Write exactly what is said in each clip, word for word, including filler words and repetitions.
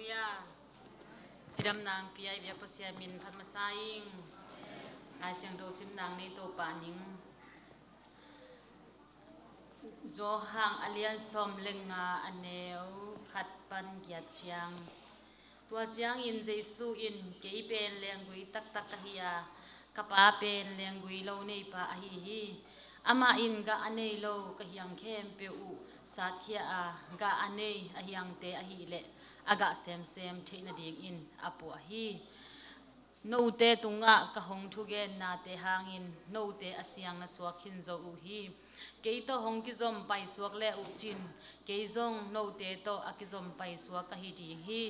Halleluiah. Cidamna hong pia i biak Pasian min phat masa ing. Lai Siangtho simna nei to pah ning. Johan a lian sawm le nga, a neu khat pan giat ciang. Tua ciangin Jesu in, "Kei pen lenggui taktak ka hi a, ka Pa pen lenggui lo neipa ahi hi. Amah in gah a nei lo ka hiang khempeuh uh satkhia a, gah a nei a hiangte ahileh a gah semsem theih nadingin a puah hi. Note tungah ka hong thugennate hangin note a siang na suak khin zo uh hi. Kei tawh hong kizom paisuak le uh cin, kei zong note tawh a kizom paisuak ka hi ding hi.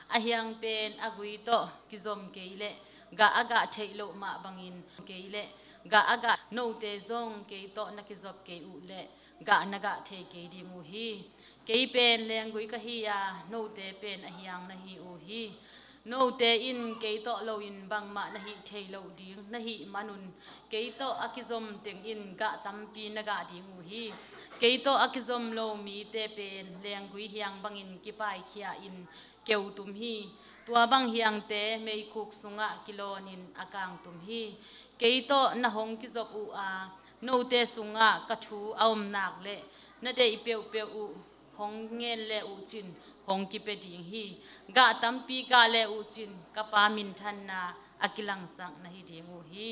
A hiang pen a gui tawh kizom kei leh gah a gah theih loh mah bangin kei leh gah a gah note zong kei tawh na kizop kei uh leh gah na gah thei kei ding uh hi. Kei pen lenggui ka hi a, note pen a hiang na hi uh hi. Note in kei tawh loin bangmah na hih thei loh ding na hih manun, kei tawh a kizom tengin gah tampi na gah ding uh hi. Kei tawh a kizom lo mite pen lenggui hiang bangin kipaikhiain keutum hi. Tua bang hiangte meikhuk sungah kilawnin a kangtum hi. Kei tawh na hong kizop uh a, note sungah ka thu a om nak leh na deih peuhpeuh uh hong ngen le uh cin hong kipia ding hi. Gah tampi gah le uh cin ka Pa minthanna a kilangsak na hi ding uh hi.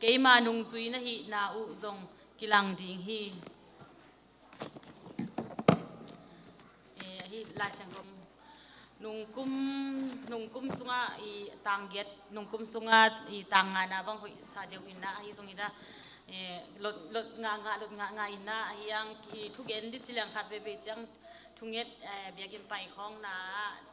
Keima nungzui na hihna uh zong kilang ding hi." Eh, ahi Lai Siangtho. Nungkum, nungkum sungah i tang giat, nungkum sungah i tang ngana bang hoih sa deuh inna, ahi zong inna, eh, lot, lot ngah ngah, lot ngah ngah inna, ahi ang i thugen di ciliang khat veve ciang thunget, eh, biakinn pai khawng na,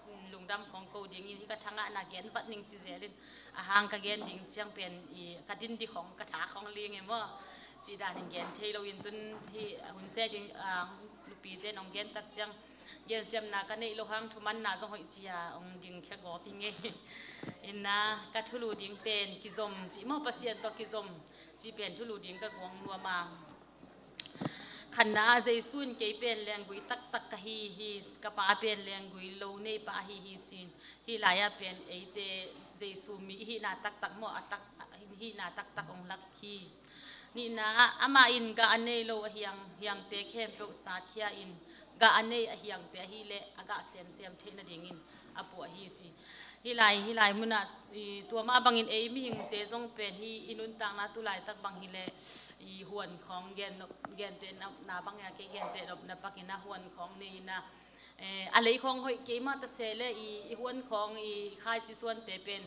mm, lungdam khawng ko dingin hi ka thangah na gen vat ning ci zelin, a hang ka gen ding ciang pen i ka din di khawng, ka tha khawng ling e maw. Ci danin gen thei loin tun hi hun se ding, ah, nupite nong gen tak ciang gensiamna ka neih lo hang thumanna zong hoih cia hong ding khia gawp hi ngei. Inna ka thulu ding pen kizom ci maw, Pasian tawh kizom ci pen thulu ding ka guang nuam a. Khatna ah Jesu in kei pen lenggui taktak ka hi hi, ka Pa pen lenggui lo neipa ahi hi ci-in, hih lai-ah pen eite Jesu mi i hihna taktak maw, a tak, i hihna taktak hong lak hi. Nihna ah, amah in gah a nei lo a hiang, hiangte khempeuh satkhia in, gah a nei a hiangte ahileh a gah semsem theih nadingin a puah hi ci. Hih lai, hih lai munah, i, tua mah bangin ei mihingte zong pen hi, i nuntakna tu laitak bang hileh, i huan khawng gen, gente nopna bang a, kei gente nopna pakin a huan khawng nei inna, eh, a lei khawng hoih keimah ta se le i, i huan khawng i khaici suante pen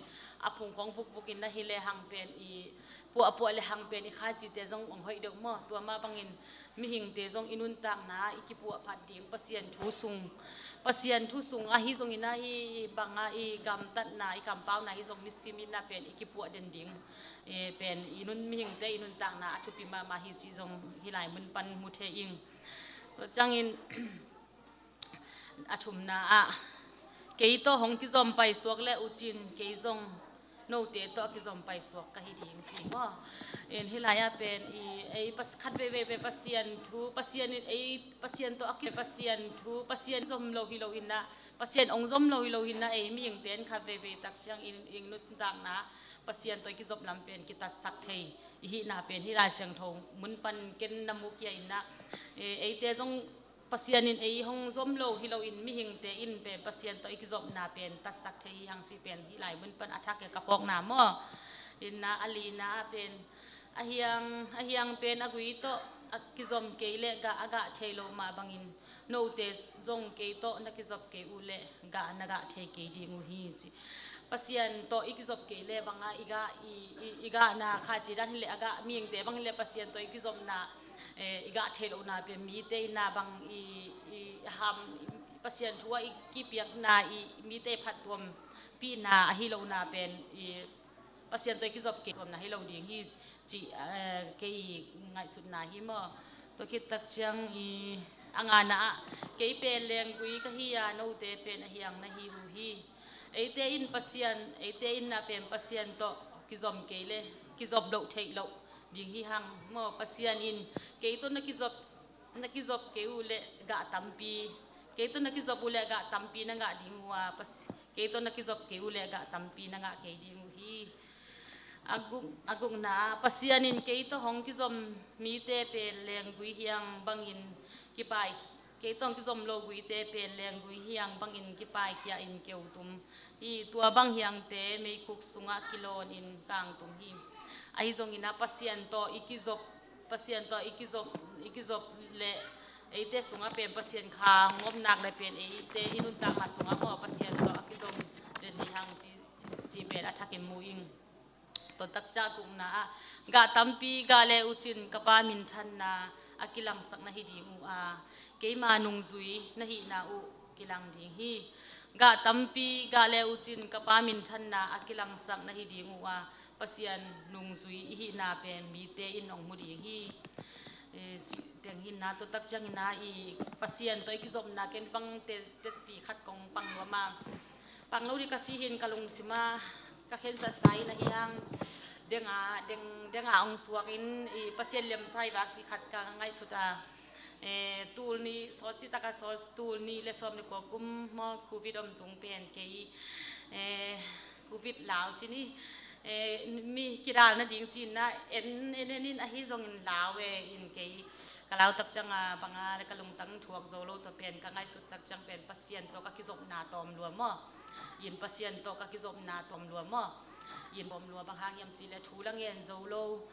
a phung khawng vukvuk inna hileh hang pen i puahpuah le hang pen i khaicite zong hong hoih deuh maw. Tua mah bangin mihingte zong i nuntakna ah i kipuah phat ding Pasian thu sung, Pasian thu sung ahi zongin ahi banga i gamtatna, i kampauna hi zong nisim inna pen i kipuah den ding, eh, pen i nun, mihingte i nuntakna a thupi mahmah hi ci zong hih lai mun pan mu thei ing. Tua ciangin a thumna ah, kei tawh hong kizom paisuak le uh cin, kei zong note tawh a kizom paisuak ka hi ding ci maw. En hih lai-ah pen i, ei pas, khat veivei pen Pasian thu, Pasian in ei, Pasian tawh a ki, Pasian thu, Pasian zom lo hi lo inna, Pasian hong zom lo hi lo inna, ei mihingte in khat veivei tak ciang in, i nuntakna Pasian tawh i kizop lam pen kitatsak thei i hihna pen hih Lai Siangtho mun pan ken na mu kia inna, e, eite zong Pasian in ei hong zom lo hi loin mihingte in pen Pasian tawh i kizopna pen tatsak thei hi hang cih pen hih lai mun pan a thak e ka phawkna maw. Inna a lina ah pen a hiang, a hiang pen a gui tawh a kizom kei leh gah a gah thei lo mah bangin note zong kei tawh na kizop kei uh leh gah na gah thei kei ding uh hi ci. Pasian tawh i kizop kei le banga i gah, i, i, i gahna kha ci dan hileh a gah mihingte bang hileh Pasian tawh i kizopna, eh, i gah theih lohna pen mite inna bang i, i ham, Pasian thu ah i kipiakna i mite phattuampihna ahi lohna pen i Pasian tawh i kizop kei tuamna hi lo ding hi cih, eh, kei ngaihsutna hi maw. Tua khit tak ciang i a ngana ah, kei pen lenggui ka hi a, note pen a hiang na hi uh hi. Eite in Pasian, eite inna pen Pasian tawh kizom kei le, kizop loh theih loh ding hi hang maw. Pasian in kei tawh na kizop, na kizop kei uh leh gah tampi, kei tawh na kizop uh leh gah tampi na ngah ding uh a, Pas-, Kei tawh na kizop kei uh leh gah tampi na ngah kei ding uh hi. A guk, a gukna ah, Pasian in kei tawh hong kizom mite pen lenggui hiang bangin kipai, kei tawh hong kizom lo guite pen lenggui hiang bangin kipaikhia in keutum hi. Tua bang hiangte meikhuk sungah kilawn in kangtum hi. Ahi zongin ah, Pasian tawh i kizop, Pasian tawh i kizop, i kizop leh eite sungah pen Pasian kha hong om nak leh pen eite i nuntakna sungah maw Pasian tawh a kizom leh ni hang ci, ci pen a thakin mu ing. Tua takciang a gukna ah, gah tampi gah le uh cin ka Pa minthanna a kilangsak na hi ding uh a, keima nungzui na hihna uh kilang ding hi. Gah tampi gah le uh cin ka Pa minthanna a kilangsak na hi ding uh a, Pasian nungzui i hihna pen mite in hong mu ding hi. Eh, ci teng hi na, tua takciangin ah i Pasian tawh i kizopna ken pang te, te ti khat kong pang lua ma. Pang lo ding ka ci hi in ka lungsim ah ka khensatsa in ahi hang, denga, deng, denga hong suak in i Pasian liamsa i vak ci khat ka ngaihsut a. Eh, tul nih, sawt cih tak a sawt, tul nih le sawm le kua kum maw, Covid om tung pen kei, eh, Covid lau ci ni, eh, mi kidal nading ci in ah en, en, en in ahi zongin lau e in kei ka lau takciang a bang a le ka lungtang thuak zo lo, tua pen ka ngaihsut takciang pen Pasian tawh ka kizopna tawm lua maw. In Pasian tawh ka kizopna tawm lua maw. In tawm lua bang hang hiam cih leh thu la ngen zo lo,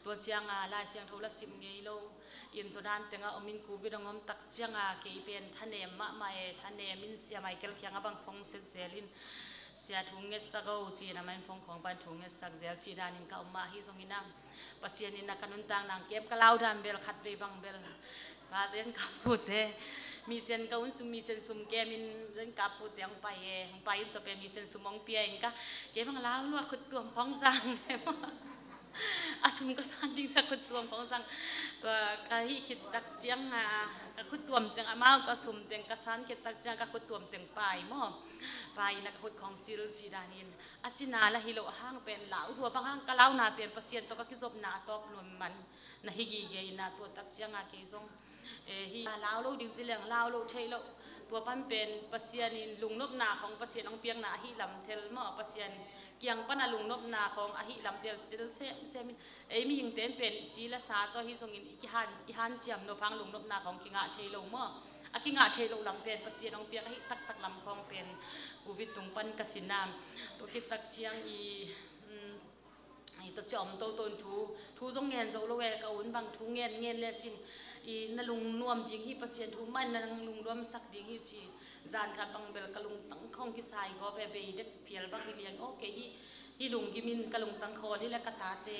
tua ciang a Lai Siangtho la sim ngei lo. In tua dan teng a om in Covid hong om takciang a kei pen thanem mahmah e, thanem in Sia Michael kiang a bang phone set zel in, Sia thu ngetsak o ci in, amah in phone khawng pan thu ngetsak zel cih danin ka om mah ahi zongin ah, Pasian in ah ka nuntakna hong kem, ka lau dan bel khatvei bang bel, Pa, Zen Kap Pute, Mission ka un sum, Mission sum kem in Zen Kap Pute hong pai e, hong pai in tua pen Mission sum hong pia in ka, kei bang lau lua khut tuam khawng zang. A sum ka san ding ciang khut tuam khawng zang. Tua ka hih khit takciang a, ka khut tuam teng, amau ka sum teng ka san khit takciang ka khut tuam teng pai maw. Pai in ah ka khut khawng sil cih danin, a cina la hi lo a hang pen lau lua bang hang ka launa pen Pasian tawh ka kizopna a tawp lua man na hi gige in ah, tua takciang a kei zong, eh, hi lau lo ding ci leng lau lo thei lo. Tua pan pen Pasian in lungnopna khawng, Pasian hong piakna ahi lam tel maw, Pasian kiang pan a lungnopna khawng ahi lam tel, tel semsem in, ei mihingte in pen i ci la sa tawh ahi zongin i kihan, i hanciam nop hang lungnopna khawng kingah thei lo maw. A kingah thei lo lam pen Pasian hong piak ahi taktak lam khawng pen Covid tung pan ka sin a. Tua khit takciang i, um, i tua ciang om toto in thu, thu zong ngen zo lo e, ka un bang thu ngen ngen le cin, i na lungnuam ding hi, Pasian thu mah in na lungnuamsak ding hi ci. Zan khat bang bel ka lungtang khawng kisai gawp e, bei dek phial bang hi liang, okay, hi, hi lunggim in ka lungtang khawl hi le ka tate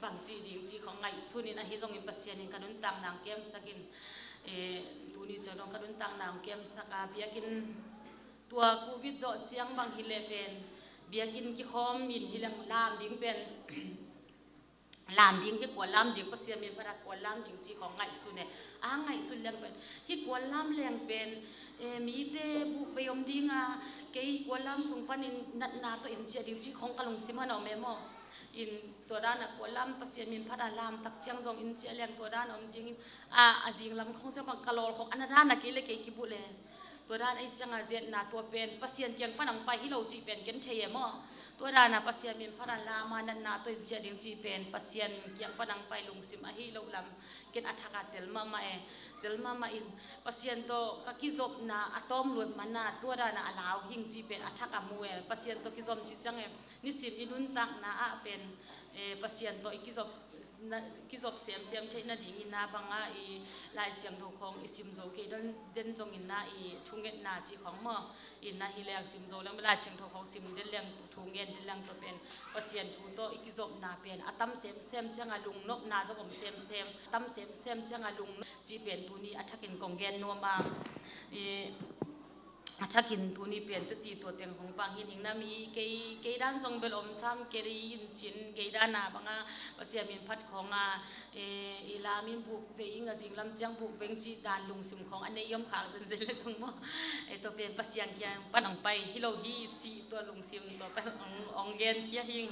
bang ci ding ci khawng ngaihsun in, ahi zongin Pasian in ka nuntakna hong kemsak in, eh, tuni ciang dong ka nuntakna hong kemsak a, biakinn tua Covid zawh ciang bang hi leh pen biakinn kikhawm in hi leng lam ding pen, lam ding hi, kua lam ding, Pasian min phat a kua lam ding ci khawng ngaihsun e. A ngaihsun leng pen, hi kua lam leng pen, eh, mite bukvei om ding a, kei kua lam sung panin natna tawh in ciah ding ci khawng ka lungsim ah na om e maw. In tua dan a kua lam Pasian min phat a lam takciang zong in ciah leng tua dan a om ding in, a, a zing lam khawng ciang bang ka lawl khawng a na dan a kei le kei kibulh e. Tua dan ahi ciang a zetna tua pen Pasian kiang pan hong pai hi lo cih pen ken thei e maw. Tua dan a Pasian min phat a lam a natna tawh in ciah ding cih pen Pasian kiang pan hong pai lungsim ahi lo lam ken a thak a tel mahmah e. Tel mahmah in Pasian tawh ka kizopna a tawm luat man a tua dan a a lau hing cih pen a thak a mu e. Pasian tawh kizom cih ciang e, nisim i nuntakna ah pen, eh, Pasian tawh i kizop, na, kizop semsem theih nading in a bang a i Lai Siangtho khawng i sim zo kei den, den zongin a i thungetna ci khawng maw. In a hi leng sim zo leng, Lai Siangtho khawng sim den leng, thu ngen den leng tua pen Pasian thu tawh i kizopna pen a tam semsem ciang a lungnopna zong om semsem, tam semsem ciang a lungnop cih pen tuni a thakin kong gen nuam a. I, a thakin tuni pen teti tua teng hong pang hi ning na mi, kei, kei dan zong bel om sam kei in cin, kei dan a bang a Pasian min phat khawng a, eh, i lam in bukvei ing, a zing lam ciang bukvei ing cih dan lungsim khawng a nei i om khak zenzen le zong maw. Eh, tua pen Pasian kiang pan hong pai hi lo hi cih tua lungsim tua pan hong, hong gen khia hing.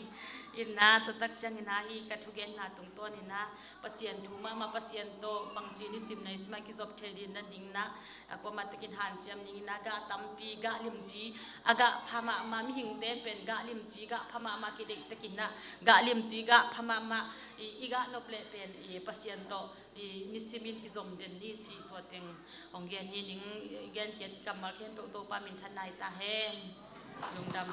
Inna, tua tak ciangin ah hih ka thugenna tungtawn inna Pasian thu mahmah, Pasian tawh bangci nisim naisim ah kizop thei ding nading inna, a kuamah takin hanciam ding inna, gah tampi, gah limci, a gah pha mahmah, mihingte pen gah limci, gah pha mahmah kideih takin ah, gah limci, gah pha mahmah i, i gah nop leh pen i Pasian tawh i nisim in kizom den ni cih tua teng hong gen hi ning. Genkhiat kammal khempeuh Topa minthanna hi ta hen. Lungdam.